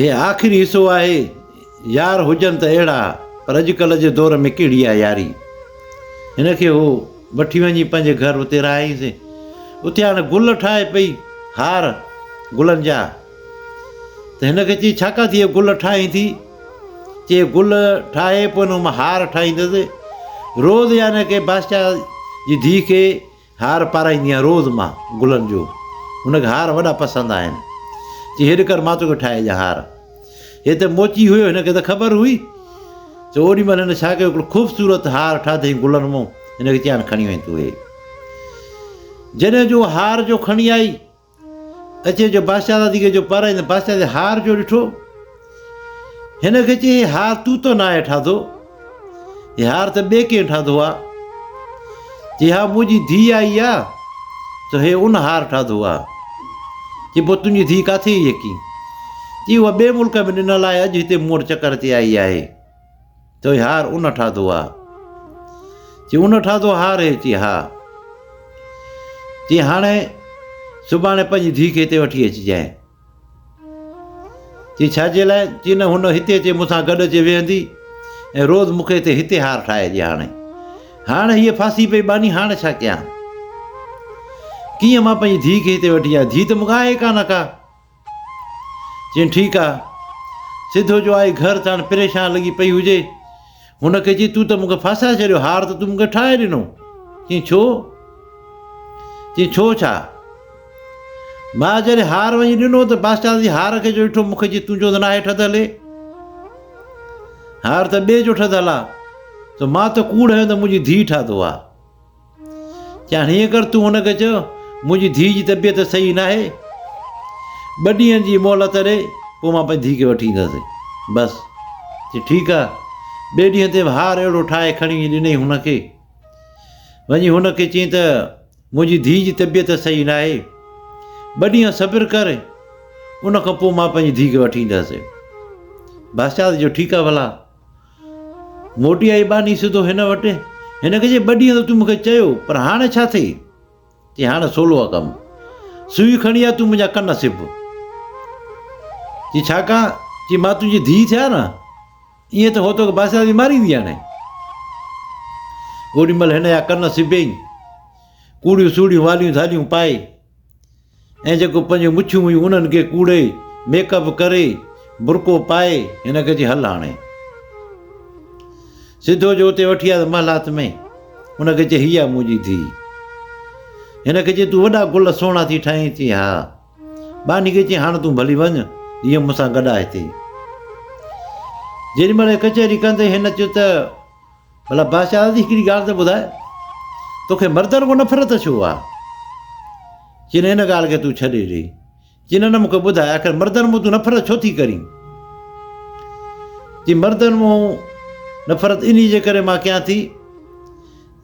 هي آخري حصو آهي، يار هجن ته اهڙا، پر اڄڪلهه جي دور ۾ ڪهڙي آهي ياري. هن کي هو وٺي وڃي پنهنجي گهر اتي رهايائينس. اتي هاڻي گل ٺاهي پئي هار گلن جا. ته هن کي چئي ڇا ڪا ٿي گل ٺاهين ٿي؟ چي گل ٺاهي پوء هن مان هار ٺاهيندس. روز يعني ڪي بادشاهه جي ڌيء کي هار پارائيندي آهيان روز مان گلن جو. هن کي هار وڏا پسند آهن. چي هيڏ ڪر مان توکي ٺاهي ڏيان هار. هي ته موچي هيو هن کي ته خبر هئي. سو اوڏي مهل هن ڇا ڪيو هڪڙو خوبصورت هار ٺاهيائين گلن مون. هن کي چيائين کڻي وڃ تون هي. جڏهن جو هار جو کڻي آئي. اچي جو بادشاهزادي کي جو پارائين ته بادشاهزادي هار جو ڏٺو. هن کي چي هي هار تون ته ناهي ٺاڌو، هي هار ته ٻئي ڪنهن ٺاڌو آ. چي ها منهنجي ڌيء آئي آ ته هي ان هار ٺاڌو آ. چي پوء تنهنجي ڌيء ڪاٿي هئي ڪي؟ چي اها ٻئي ملڪ ۾ ڏنل آهي اڄ هتي مون وٽ چڪر تي آئي آهي. ته هي هار ان ٺاڌو آ. چي ان ٺاڌو هار هي؟ چي ها. چي هاڻي سڀاڻي پنهنجي ڌيء کي هتي وٺي اچجانء. چي ڇا جي لاء؟ چي نه هن هتي اچي مون سان گڏ اچي ويهندي ۽ روز مون کي هتي هتي هار ٺاهي ڏي هاڻي. هاڻي هيء ڦاسي پئي ٻانهي هاڻ ڇا ڪيان؟ ڪيئن مان پنهنجي ڌيء کي هتي وٺي اچان؟ ڌيء ته مون کي آهي ڪانه ڪا. چيائين ٺيڪ آ. سڌو جو آئي گهر ته هاڻ پريشان لڳي پئي هجي. هن کي چيائين تون ته مون کي ڦاسائي ڇڏيو، هار ته تون مون کي ٺاهي ڏنو. چيائين ڇو؟ چيائين ڇو ڇا؟ مان جڏهن هار وڃي ڏنو ته بادشاهه جي هار کي جو ڏٺو مون کي چيائين تنهنجو ته ناهي ٺڌل هي. هار ته ٻئي جو ٺڌل آ. ته مان ته ڪوڙ هنيو ته منهنجي ڌيء ٺاڌو آ. چيائين، هيئن ڪر، تون هن کي چئه، منهنجي ڌيء جي طبيعت صحيح ناهي، ٻه ڏينهن جي مهلت ڏي، پوء مان پنهنجي ڌيء کي وٺي ايندس. بس. چي، ٺيڪ آ. ٻئي ڏينهن تي به هار اهڙو ٺاهي کڻي وڃي ڏنائين هن کي. وڃي هن کي چيائين ته، منهنجي ڌيء جي طبيعت صحيح ناهي، ٻه ڏينهن صبر ڪر، ان کان پوء مان پنهنجي ڌيء کي وٺي ايندس. بادشاهه چيو، ٺيڪ آ ڀلا. موٽي آئي ٻانهي سڌو هن وٽ. هن کي چيائين، ٻه ڏينهن ته تون مون کي چيو، پر هاڻي ڇا ٿئي؟ چيائين، هاڻي سولو آ ڪم. سوئي کڻي آ، تون منهنجا ڪن سب. چيائين، ڇا ڪان؟ چيائين، مان تنهنجي ڌيء ٿيان نه؟ ائين ته هو توکي بادشاهه به ماريندي هاڻي. اوڏي مهل هن جا ڪن سبيائين. ڪوڙيون سوڙيون واليون ڌاليون پائي. ۽ جيڪو پنهنجون مڇيون هيون انهن کي ڪوڙي، ميڪ اپ ڪري، برقعو پائي هن کي چي هل هاڻي. سڌو جو اتي وٺي آيس محلات ۾، هن کي چي هيء آ منهنجي ڌيء. هن کي چي تون وڏا گل سهڻا ٿي ٺاهين چي ها. ٻانهي کي چي هاڻ تون ڀلي وڃ، هيء مون سان گڏ آ هتي. جيڏي مهل ڪچهري ڪندي هن چيو ته. ڀلا بادشاهه جي هڪڙي ڳالهه ته ٻڌاء، توکي مردن کان نفرت ڇو آ؟ چي نه ان ڳالهه کي تون ڇڏي ڏي. چي نه نه مون کي ٻڌاء آخر مردن مون تون نفرت ڇو ٿي ڪرين؟ چي مردن مون نفرت انهي جي ڪري مان ڪيان ٿي،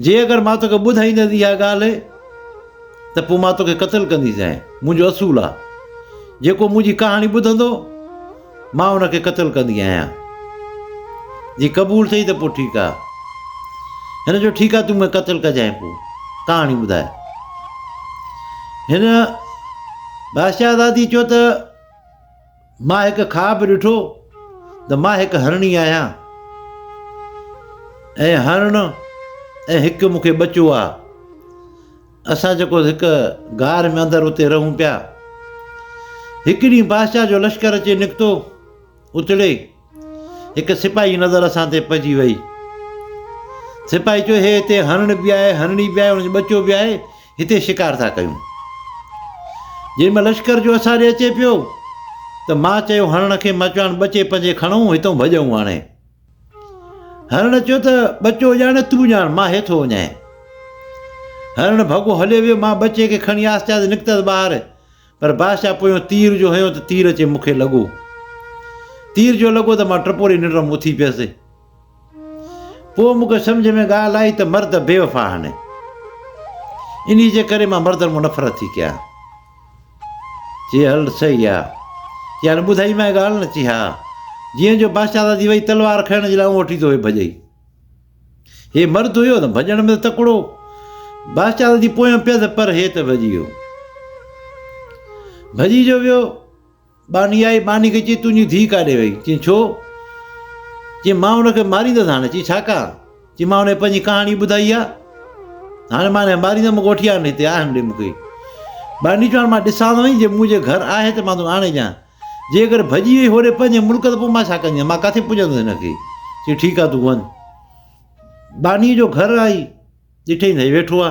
جي اگر مان توکي ٻڌائيندس اها ڳالهه ته پوء مان توکي قتل ڪنديسانء. منهنجو اصول آ، جيڪو منهنجي ڪهاڻي ٻڌندو، مان ان کي قتل ڪندي آهيان. جي قبول ٿئي ته پوء ٺيڪ آ. هن چيو ٺيڪ آ تون مون کي قتل ڪجانء پوء ڪهاڻي ٻڌاء. هن بادشاهزادي چيو ته مان هڪ خواب ڏٺو ته مان هڪ هرڻي آهيان ۽ هرڻ ۽ هڪ مون کي ٻچو آ. اسان جيڪو هڪ غار ۾ اندر اتي رهون پيا. هڪ ڏينهن بادشاهه جو لشڪر اچي نڪتو. اتڙي هڪ سپاهي جي نظر اسان تي پئجي وئي. سپاهي چيو هي هتي هرڻ به آهي، هرڻي به آهي، ان جو ٻچو به آهي، هتي شڪار ٿا ڪيون. جنهن مهل لشڪر جو اسان ڏي اچي پيو ته مان چيو هرڻ کي مان چيو هاڻ ٻچي پنجي کڻون هتئون ڀڄون هاڻي. هرڻ چيو ته ٻچو ڄاڻ تون ڄاڻ مان هيٺو وڃانء. هرڻ ڀڳو هليو ويو مان ٻچي کي کڻي آهستي آهستي نڪتس ٻاهر پر بادشاهه پويون تير جو هنيو ته تير اچي مون کي لڳو. تير جو لڳو ته مان ٽپو ڏئي ننڊ مان اٿي پيس. پوء مون کي سمجهه ۾ ڳالهه آئي ته مرد بيوفا آهن. انهي جي ڪري مان مردن مان نفرت ٿي ڪيان. چي هل صحيح آ. چي هاڻي ٻڌائيمانء ڳالهه نه؟ چي ها. جيئن جو بادشاهزادي وئي تلوار کڻڻ جي لاء اون وٺي ٿو هي ڀڄئي. هي مرد هيو ته ڀڄڻ ۾ ته تڪڙو. بادشاهزادي پويان پيس پر هي ته ڀڄي ويو. ڀڄي جو ويو. ٻانهي آئي، ٻانهي کي چيائين تنهنجي ڌيء ڪاڏي وئي؟ چيائين ڇو؟ چيائين مان ان کي ماريندس هاڻي. چيائين ڇا ڪا؟ چيائين مان ان کي پنهنجي ڪهاڻي ٻڌائي آ، هاڻي مان هن کي ماريندس، مون کي وٺي آڻ هتي آهن ڏي مون کي. ٻانهي چيو هاڻي مان ڏسان ته وڃي جي منهنجي گهر آهي ته مان توکي آڻي ڏيان، جي اگر ڀڄي وئي هوڏي پنهنجي ملڪ ته پوء مان ڇا ڪنديان، مان ڪاٿي پڄندس هن کي. چيائين ٺيڪ آ تون وڃ. ٻانهي جو گهر آئي. ڏٺئي ته هي ويٺو آ.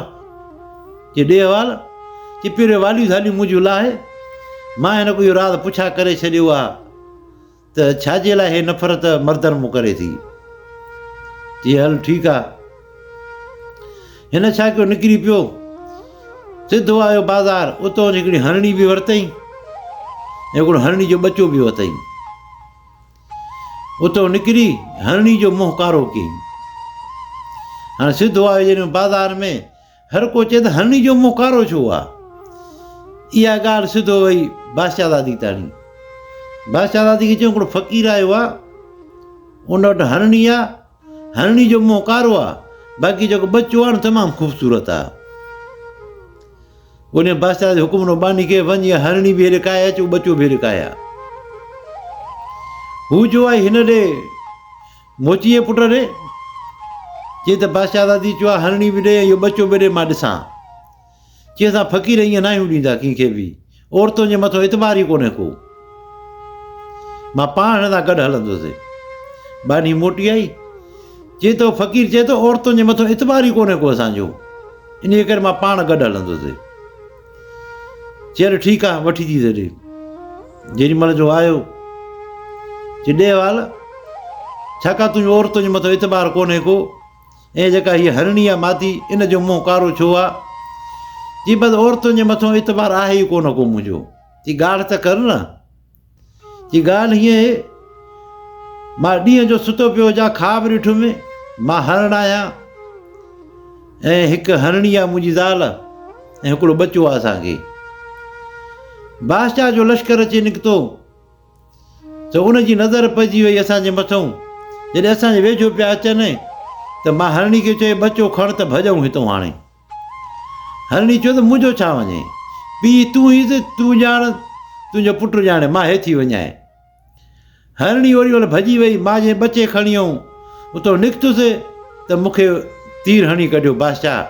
چي ڏي حوال؟ چي پهريون واليون ڌاليون منهنجون لاهه. مان هن کان اهو راز پڇا ڪري ڇڏيو آ ته ڇا جي لاء هي نفرت مردن مون ڪري ٿي. چي هل ٺيڪ آ. هن ڇا ڪيو نڪري پيو. سڌو آيو بازار اتو وڃي هڪڙي هرڻي به ورتئين ۽ هڪڙو هرڻي جو ٻچو به ورتئين. اتو نڪري هرڻي جو منهن ڪارو ڪيائين. هاڻي سڌو آيو جڏهن بازار ۾ هر ڪو چئي ته هرڻي جو منهن ڪارو ڇو آ؟ اها ڳالهه سڌو وئي بادشاهزادي تاڻي. بادشاهزادي کي چيو هڪڙو فقير آيو آ، ان وٽ هرڻي آ، هرڻي جو منهن ڪارو آ، باقي جيڪو ٻچو آ نه تمام خوبصورت آ. ان بادشاهه جي حڪم ڏنو ٻانهي کي، وڃ اها هرڻي به هيڏي ڪاهي اچ، اهو ٻچو به هيڏي ڪاهي آ. هو جو آئي هن ڏي موچي جي پٽ ڏي، چي ته بادشاهزادي چيو آ هرڻي به ڏي ۽ اهو ٻچو به ڏي مان ڏسان. چي اسان فقير ائين ناهيون ڏيندا ڪنهن کي به، عورتن جي مٿو اعتبار ئي ڪونهي ڪو. مان پاڻ هن سان گڏ هلندس. ٻانهي موٽي آئي. چي ته فقير چئي ٿو عورتن جي مٿو اعتبار ئي ڪونهي ڪو اسان جو، انهيء ڪري مان پاڻ گڏ هلندس. چي هل ٺيڪ آ، وٺي ٿي ڏي. جيڏي مهل جو آيو، چي ڏي حوال، ڇاڪاڻ تنهنجو عورتن جي مٿو اعتبار ڪونهي ڪو. ۽ جيڪا هيء هرڻي آ مادي، ان جو منهن ڪارو ڇو آ؟ چي بس عورتن جي مٿو اعتبار آهي ئي ڪونه ڪو منهنجو. چي ڳالهه ته ڪر نه. چي ڳالهه هيئن اهي، مان ڏينهن جو ستو پيو هجان، خواب ڏٺم، مان هرڻ آهيان ۽ هڪ هرڻي آ منهنجي زال ۽ هڪڙو ٻچو آ اسان کي. بادشاهه جو لشڪر اچي نڪتو. ته ان جي نظر پئجي وئي اسان جي مٿئون. جڏهن اسان جي ويجهو پيا اچن ته مان هرڻي کي چيو ٻچو کڻ ته ڀڄئون هتئون هاڻي. هرڻي چيو ته منهنجو ڇا وڃي؟ پيء تون هيس، تون ڄاڻ، تنهنجو پٽ ڄاڻي، مان هيٺ ٿي وڃانء. هرڻي اوڏي مهل ڀڄي وئي، مان جڏهن ٻچي کڻي آئون اتئون نڪتس ته مون کي تير هڻي ڪڍيو بادشاهه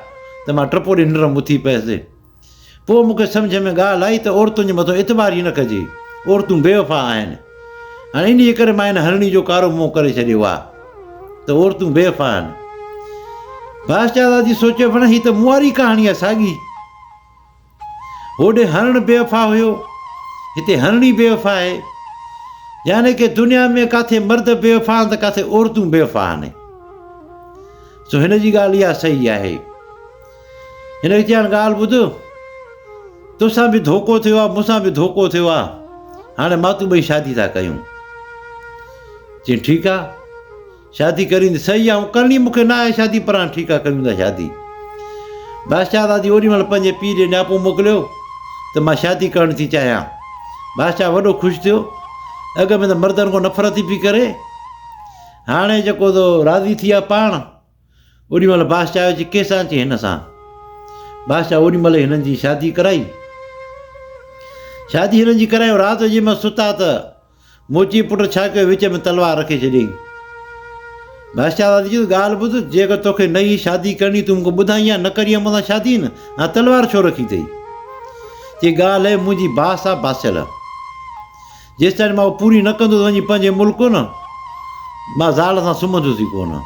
ته مان ٽپو ڏئي نرم اٿي پيس. پوء مون کي سمجهه ۾ ڳالهه آئي ته عورتن جي مٿان اعتبار ئي نه ڪجي، عورتون بيوفا آهن. هاڻي انهيء ڪري مان هن هرڻي جو ڪارو منهن ڪري ڇڏيو آهي ته عورتون بيوفا آهن. بادشاهزادي سوچيو ڀلا هي ته مون واري ڪهاڻي آهي ساڳي. هوڏي هرڻ بيوفا هيو، هتي هرڻي بيوفا آهي. يعني ڪه دنيا ۾ ڪاٿي مرد بيوفا آهن ته ڪاٿي عورتون بيوفا آهن. سو هن جي ڳالهه اها صحيح آهي. هن کي چيائين ڳالهه ٻڌ، توسان به ڌوڪو ٿيو آهي، مون سان به ڌوڪو ٿيو آهي، هاڻي مان تون ٻئي شادي ٿا ڪيون. چيائين ٺيڪ آهي، شادي ڪرين ته صحيح آهي، ڪرڻي مون کي نه آهي شادي پر هاڻي ٺيڪ آهي ڪريون ٿا شادي. بادشاهه دادي اوڏي مهل پنهنجي پيء ڏي نياپو موڪليو ته مان شادي ڪرڻ ٿي چاهيان. بادشاهه وڏو خوش ٿيو، اڳ ۾ ته مردن کان نفرت ئي پئي ڪري، هاڻي جيڪو تو راضي ٿي آهي پاڻ. اوڏي مهل بادشاهه چيو، ڪنهن سان؟ چي هن سان. بادشاهه اوڏي مهل ئي هنن جي شادي ڪرائي. شادي هنن جي ڪرائي رات جو جنهن مهل ستا ته موچي پٽ ڇا ڪيو وچ ۾ تلوار رکي ڇڏيائين. بادشاهه چيو ڳالهه ٻڌ جيڪر توکي نه ئي شادي ڪرڻي تون مونکي ٻڌائين ها نه ڪرين ها مون سان شادي نه ها تلوار ڇو رکي اٿئي؟ چي ڳالهه اهي منهنجي باس آ باسيل. جيستائين مان اهو پوري نه ڪندس وڃي پنهنجي ملڪ نه مان زال سان سمهندس ئي ڪونه.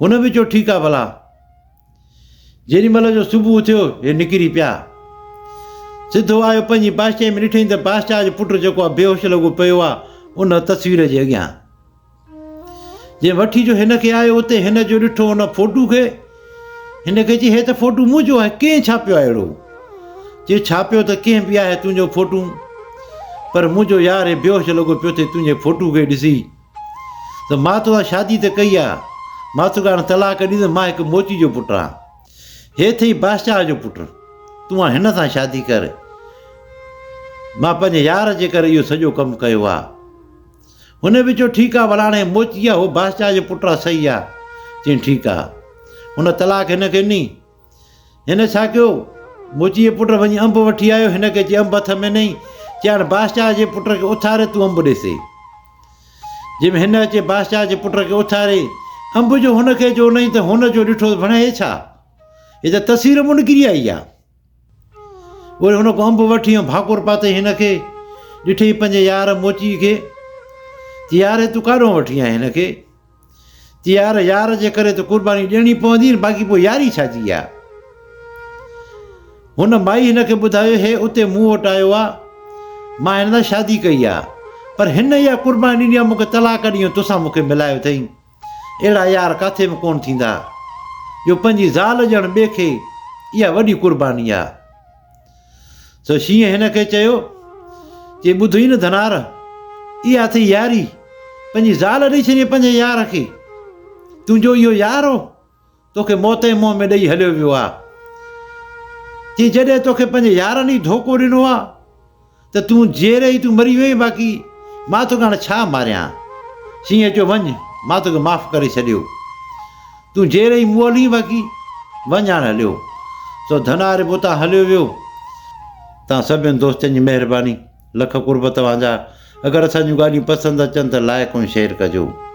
هن به چيو ٺيڪ آ ڀلا. جيڏي مهل جو صبح ٿيو هي نڪري پيا. سڌو آيو پنهنجي بادشاهي ۾ ڏٺائين ته بادشاهه جو پٽ جيڪو آ بيهوش لڳو پيو آ ان تصوير جي اڳيان. جنهن وٺي جو هن کي آيو اتي هن جو ڏٺو ان فوٽو کي هن کي چي هي ته فوٽو منهنجو آهي ڪنهن ڇاپيو آهي اهڙو چي ڇاپيو ته ڪنهن به آهي تنهنجو فوٽو پر منهنجو يار هي بيهوش لڳو پيو ٿئي تنهنجي فوٽو کي ڏسي ته مان تو سان شادي ته ڪئي آهي مان توکي هاڻي طلاق ڏيندس مان هڪ موچي جو پٽ آهيان هي ٿئي بادشاهه جو پٽ تون هاڻي هن سان شادي ڪر مان پنهنجي يار جي ڪري اهو سڄو ڪم ڪيو آهي هن به چيو ٺيڪ آ ڀلا هاڻي موچي آ هو بادشاهه جو پٽ آ صحيح آ. چيائين ٺيڪ آ. هن طلاق هن کي ڏني. هن ڇا ڪيو موچي جي پٽ وڃي انب وٺي آيو هن کي چي انب هٿ ۾ نئي. چي هاڻ بادشاهه جي پٽ کي اٿاري تون انب ڏيسي. جنهن ۾ هن اچي بادشاهه جي پٽ کي اٿاري انب جو هن کي جو نئي ته هن جو ڏٺو ته ڀڻ هي ڇا؟ هي ته تصوير مون نڪري آئي آ. وري هن کان انب وٺي ۽ ڀاڪر پاتئي هن کي. ڏٺئي پنهنجي يار موچي کي. چي يار هي تون ڪاڏهون وٺي آئين هن کي؟ چي يار يار جي ڪري ته قرباني ڏيڻي پوندي نه باقي پوء ياري ڇا جي آ؟ هن مائي هن کي ٻڌايو هي اتي مون وٽ آيو آ مان هن سان شادي ڪئي آ پر هن اها قرباني ڏني آ مون کي طلاق ڏئي ۽ توسان مون کي ملايو اٿئي. اهڙا يار ڪاٿي به ڪونه ٿيندا جو پنهنجي زال ڄڻ ٻئي کي اها وڏي قرباني آ. سو شينهن هن کي چيو، چي ٻڌئي نه ڌنار، اها اٿئي ياري، پنهنجي زال ڏئي ڇڏيئي پنهنجي يار کي، تنهنجو اهو يار هو، توکي موت جي منهن ۾ ڏئي هليو ويو آ. چي جڏهن توکي پنهنجي يارن ئي ڌوڪو ڏنو آ ته تون جيئري ئي تون مري وئين باقي مان توکي هاڻي ڇا ماريان؟ شينهن چيو وڃ مان توکي معاف ڪري ڇڏيو. تون جيئري ئي مئل هئين باقي وڃ هاڻي هليو. سو ڌنار به اتان هليو ويو. توهان سڀني دوستن جي مهرباني. لک قرب توهان جا. اگر اسان جون ڳالهيون پسند اچن ته لائيڪ ۽ شيئر ڪجو.